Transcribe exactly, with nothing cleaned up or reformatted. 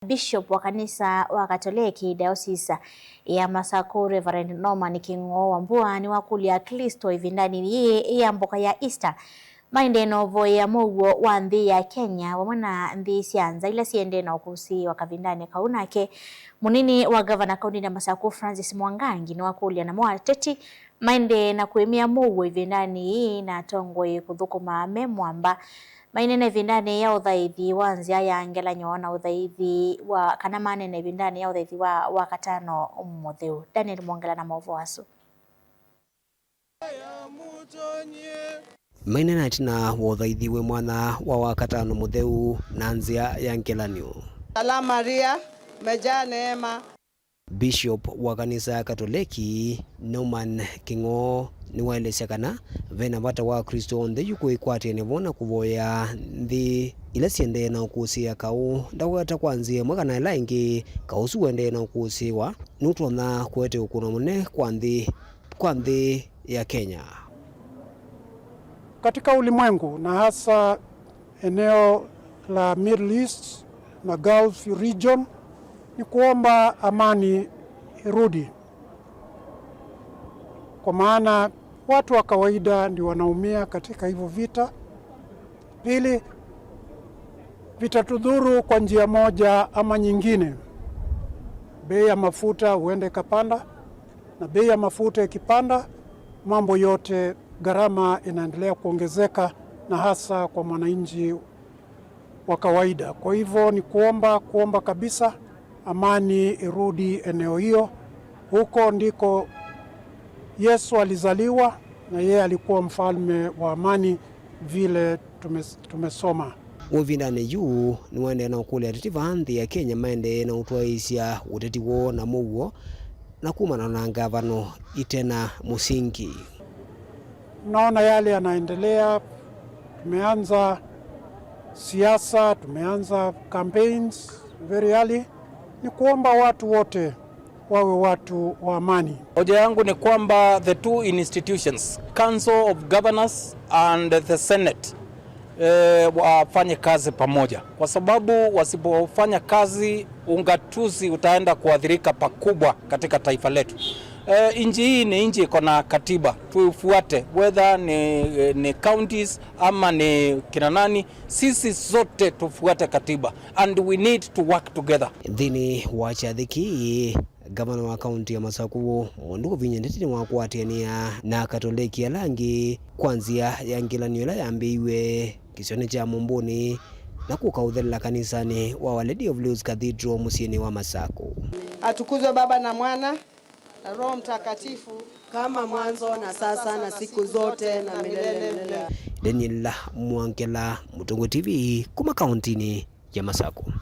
Bishop wa kanisa wa Katoleki Diocese ya Masaku, Reverend Norman King'oo Wambua, nĩwakũlya Aklĩsto ĩvindanĩ yĩĩ ya mboka ya Easter maendee na ũvoyea mũuo wa nthĩ ya Kenya vamwe na nthĩ sya nza ila siendee na ũkũsĩĩwa kavindanĩ kau. Nake mũnini wa ngavana kaũntĩnĩ ya Masaku, Francis Mwangangi, nĩwakũlya namo ateti maendee na kũĩmĩa mũuo ĩvindanĩ yĩĩ na atongoi kũthũkũma me mwamba. Maineena ĩvindanĩ ya ũthaithi wa nzĩa ya ngelany'o na ũthaithi wa, kana maneena ĩvindanĩ ya ũthaithi wa Wakatano Mũtheu. Daniel Mwongela na maũvoo asu. Maineena ĩtina wa ũthaithi wĩ mwanya wa Wakatano Mũtheu na nzĩa ya ngelany'o. Salamu Maria, umejaa neema. Bishop wa kanisa ya Katoleki, Norman King'oo, nĩwaelesya kana ve na vata wa Aklĩsto onthe yu kwĩkwatĩanĩa vo na kũvoya nthĩ ila siendee na ũkũsĩĩa kaũ. Ndaweta kwa nzĩa ĩmwe kana ĩla ĩngĩ, kaũ ũsu ũendee na ũkũsĩĩwa nũtonya kũete ũkũno mũnene kwa nthĩ, kwa nthĩ ya Kenya. Katika ulimwengu na hasa eneo la Middle East na Gulf region, ni kuomba amani irudi, kwa maana watu wa kawaida ndio wanaumia katika hivyo vita. Pili, vitatudhuru kwa njia moja ama nyingine. Bei ya mafuta huenda ikapanda, na bei ya mafuta ikipanda, mambo yote, gharama inaendelea kuongezeka, na hasa kwa mwananchi wa kawaida. Kwa hivyo ni kuomba, kuomba kabisa amani irudi eneo hiyo. Huko ndiko Yesu alizaliwa, na yeye alikuwa mfalme wa amani vile tumes-, tumesoma. Ũvindanĩ yu nĩwaendee na ũkũlya ateti vaa nthĩ ya Kenya maendee na ũtwaĩĩsya ũteti woo na mũuo na kumana na ngavano ite na mũsingi. Naona yale yanaendelea, tumeanza siasa, tumeanza campaigns very early. Ni kuomba watu wote wawe watu wa amani. Hoja yangu ni kwamba the two institutions, Council of Governors and the Senate, eh, wafanye kazi pamoja, kwa sababu wasipofanya kazi, ungatuzi utaenda kuathirika pakubwa katika taifa letu. Eh, nchi hii ni nchi iko na katiba, tuifuate, whether ni, ni counties ama ni kina nani, sisi zote tufuate katiba and we need to work together. Nthĩnĩ wa kyathĩ kĩĩ, ngavana wa kaũntĩ ya Masaku, Mwandĩko Vinya Ndeti, nĩwakwatĩanĩa na Akatoleki ala angĩ kwa nzĩa ya ngelany'o ĩla yambĩĩiwe kĩsionĩ kya Mũmbũnĩ na kũka ũthelela kanisanĩ wa Our Lady of Lourdes Cathedral mũsyĩnĩ wa Masaku. Atukuzwe Baba na Mwana na Roho Mtakatifu, kama mwanzo na sasa na siku zote na milele milele. Daniel Mwongela, Mũtongoi T V, kuma kaũntĩnĩ ya Masaku.